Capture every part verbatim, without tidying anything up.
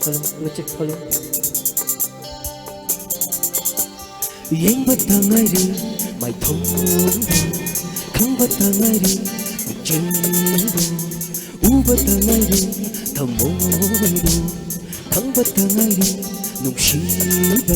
Hello, ꯃꯆꯦ, hello. ꯌꯦꯡꯕꯇ ꯉꯥꯏꯔꯤ ꯃꯥꯏꯊꯣꯡꯗꯣ, ꯈꯪꯕꯇ ꯉꯥꯏꯔꯤ ꯄꯨꯛꯆꯦꯜꯗꯣ, ꯎꯕꯇ ꯉꯥꯏꯔꯤ ꯊꯃꯣꯏꯗꯣ, ꯈꯪꯕꯇ ꯉꯥꯏꯔꯤ ꯅꯨꯡꯁꯤꯕ꯫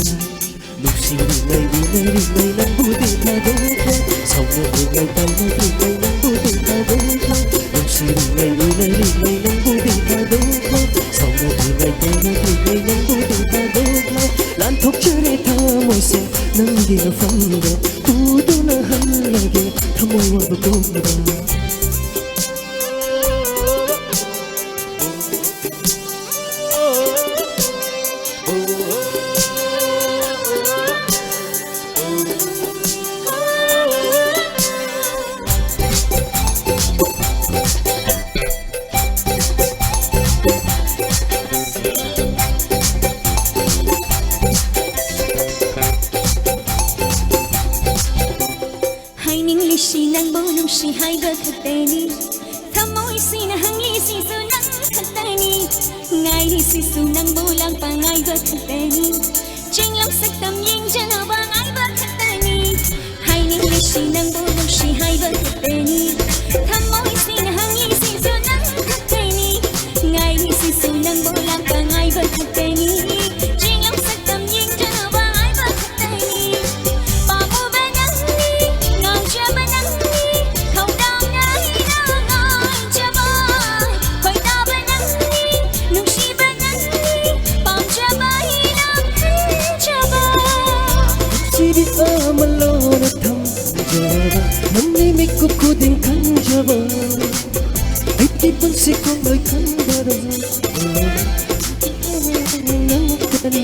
ꯅꯨꯡꯁꯤꯔꯤꯉꯩ ꯎꯅꯔꯤꯉꯩ ꯅꯪꯕꯨꯗꯤ ꯊꯥꯗꯣꯛꯈ꯭ꯔꯣ, ꯁꯥꯎꯅꯗ꯭ꯔꯤꯉꯩ ꯇꯧꯅꯗ꯭ꯔꯤꯉꯩ ꯅꯪꯕꯨꯗꯤ ꯊꯥꯗꯣꯛꯈ꯭ꯔꯣ, ꯅꯨꯡꯁꯤꯔꯤꯉꯩ ꯎꯅꯔꯤꯉꯩ ꯅꯪꯕꯨꯗꯤ ꯊꯥꯗꯣꯛꯈ꯭ꯔꯣ, ꯁꯥꯎꯅꯗ꯭ꯔꯤꯉꯩ ꯇꯧꯅꯗ꯭ꯔꯤꯉꯩ ꯅꯪꯕꯨꯗꯤ ꯊꯥꯗꯣꯛꯈ꯭ꯔꯣ꯫ ꯂꯥꯟꯊꯣꯛꯆꯔꯦ ꯊꯃꯣꯏꯁꯦ ꯅꯪꯒꯤ ꯃꯐꯝꯗ, ꯄꯨꯗꯨꯅ ꯍꯜꯂꯒꯦ ꯊꯃꯣꯏ ꯋꯥꯕ ꯀꯣꯛꯅꯕ꯫ ꯍꯥꯏꯅꯤꯡꯂꯤꯁꯤ ꯅꯪꯕꯨ ꯅꯨꯡꯁꯤ ꯍꯥꯏꯕ ꯈꯛꯇꯅꯤ꯫ ꯊꯃꯣꯏꯁꯤꯅ ꯍꯪꯂꯤꯁꯤꯁꯨ ꯅꯪ ꯈꯛꯇꯅꯤ꯫ ꯉꯥꯏꯔꯤꯁꯤꯁꯨ ꯅꯪꯕꯨ ꯂꯥꯛꯄ ꯉꯥꯏꯕ ꯈꯛꯇꯅꯤ꯫ ꯆꯤꯡꯂꯝ ꯁꯛꯇꯝ ꯌꯦꯡꯖꯅꯕ ꯉꯥꯏꯕ ꯈꯛꯇꯅꯤ꯫ ꯍꯥꯏꯅꯤꯡꯂꯤꯁꯤ ꯅꯪꯕꯨ ꯅꯨꯡꯁꯤ ꯍꯥꯏꯕ ꯈꯛꯇꯅꯤ꯫ ꯊꯃꯣꯏꯁꯤꯅ ꯍꯪꯂꯤꯁꯤꯁꯨ ꯅꯪ ꯈꯛꯇꯅꯤ꯫ ꯉꯥꯏꯔꯤꯁꯤꯁꯨ ꯅꯪꯕꯨ ꯂꯥꯛꯄ ꯉꯥꯏꯕ ꯈꯛꯇꯅꯤ꯫ ꯆꯤꯡꯂꯝ ꯁꯛꯇꯝ ꯌꯦꯡꯖꯅꯕ ꯉꯥꯏꯕ ꯈꯛꯇꯅꯤ꯫ ꯄꯥꯝꯃꯨꯕ ꯅꯪꯅꯤ, ꯉꯥꯎꯖꯕ ꯅꯪꯅꯤ, ꯈꯧꯔꯥꯡꯅ ꯑꯩꯅ ꯉꯥꯏꯖꯕ꯫ ꯈꯣꯏꯗꯥꯕ ꯅꯪꯅꯤ, ꯅꯨꯡꯁꯤꯕ ꯅꯪꯅꯤ, ꯄꯥꯝꯖꯕ ꯑꯩꯅ ꯈꯟꯖꯕ꯫ ꯅꯨꯡꯁꯤꯕꯤ ꯑꯃ ꯂꯣꯟꯅ ꯊꯝꯖꯕ, ꯅꯪꯒꯤ ꯃꯤꯀꯨꯞ ꯈꯨꯗꯤꯡ ꯈꯟꯖꯕ, ꯑꯩꯒꯤ ꯄꯨꯟꯁꯤ ꯈꯣꯡꯂꯣꯏ ꯈꯟꯕꯗ ꯅꯪ ꯈꯛꯇꯅꯤ꯫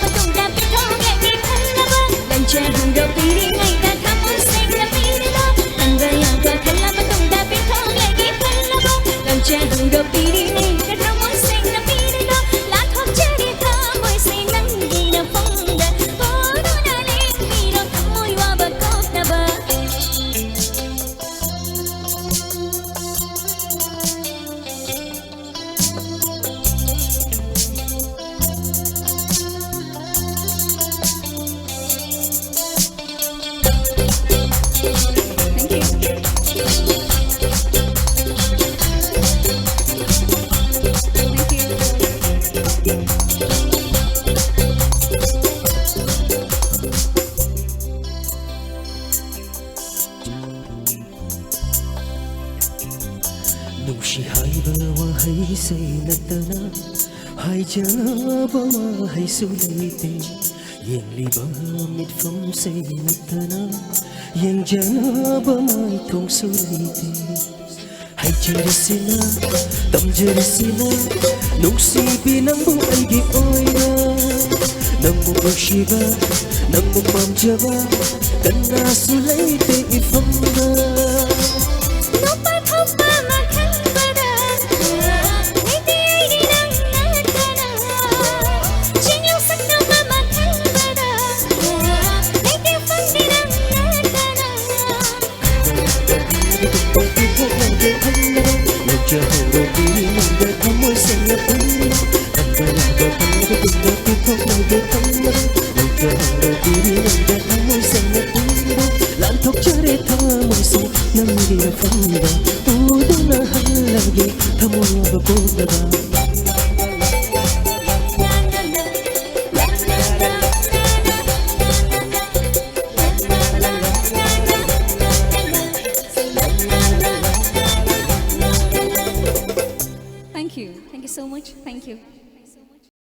ꯃꯇꯨꯡꯗ ꯄꯤꯊꯣꯛꯂꯒꯦ ꯈꯜꯂꯕ, ꯂꯟꯖꯥ ꯍꯨꯟꯗꯣꯛꯄꯤꯔꯤꯉꯩꯗ ꯊꯃꯣꯏ ꯁꯦꯡꯅ ꯄꯤꯔꯤꯕ, ꯈꯟꯕ ꯌꯥꯕ ꯈꯜꯂ ꯃꯇꯨꯡꯗ ꯄꯤꯊꯣꯛꯂꯒꯦ ꯈꯜꯂꯕ, ꯂꯟꯖꯥ ꯍꯨꯟꯗꯣꯛꯄꯤꯔꯤꯉꯩꯗ ꯊꯃꯣꯏ ꯁꯦꯡꯅ ꯄꯤꯔꯤꯕ, ꯂꯥꯟꯊꯣꯛꯆꯔꯦ ꯊꯃꯣꯏꯁꯦ ꯅꯪꯒꯤ ꯅꯐꯝꯗ, ꯄꯨꯗꯨꯅ ꯂꯦꯡꯕꯤꯔꯣ ꯊꯃꯣꯏ ꯋꯥꯕ ꯀꯣꯛꯅꯕ꯫ ꯅꯨꯡꯁꯤ ꯍꯥꯏꯕ ꯋꯥꯍꯩꯁꯦ ꯅꯠꯇꯅ ꯍꯥꯏꯖꯅꯕ ꯋꯥꯍꯩꯁꯨ ꯂꯩꯇꯦ꯫ ꯌꯦꯡꯂꯤꯕ ꯃꯤꯠꯐꯝꯁꯦ ꯅꯠꯇꯅ ꯌꯦꯡꯖꯅꯕ ꯃꯥꯏꯊꯣꯡꯁꯨ ꯂꯩꯇꯦ꯫ ꯍꯩꯖꯔꯁꯤꯅ, ꯇꯝꯖꯔꯁꯤꯅ, ꯅꯨꯡꯁꯤꯕꯤ ꯅꯪꯕꯨ ꯑꯩꯒꯤ ꯑꯣꯏꯅ꯫ ꯅꯪꯕꯨ ꯅꯨꯡꯁꯤꯕ, ꯅꯪꯕꯨ ꯄꯥꯝꯖꯕ ꯀꯅꯥꯁꯨ ꯂꯩꯇꯦ ꯏꯐꯝꯗ꯫ ꯅꯨꯄꯥ ꯊꯣꯛꯄ ꯑꯃ ꯈꯟꯕꯗ ꯂꯩꯇꯦ ꯑꯩꯗꯤ ꯅꯪ ꯅꯠꯇꯅ꯫ ꯆꯤꯡꯂꯧ ꯁꯛꯅꯕ ꯑꯃ ꯈꯟꯕꯗ ꯂꯩꯇꯦ ꯐꯪꯗꯦ ꯅꯪ ꯅꯠꯇꯅ꯫ ꯂꯥꯟꯊꯣꯛꯆꯔꯦ ꯊꯃꯣꯏꯁꯦ ꯅꯪꯒꯤ ꯃꯐꯝꯗ, ꯎꯗꯨꯅ ꯍꯜꯂꯒꯦ ꯊꯃꯣꯏ ꯋꯥꯕ ꯄꯣꯛꯂꯒ꯫ Thank you. Thank you so much. Thank you.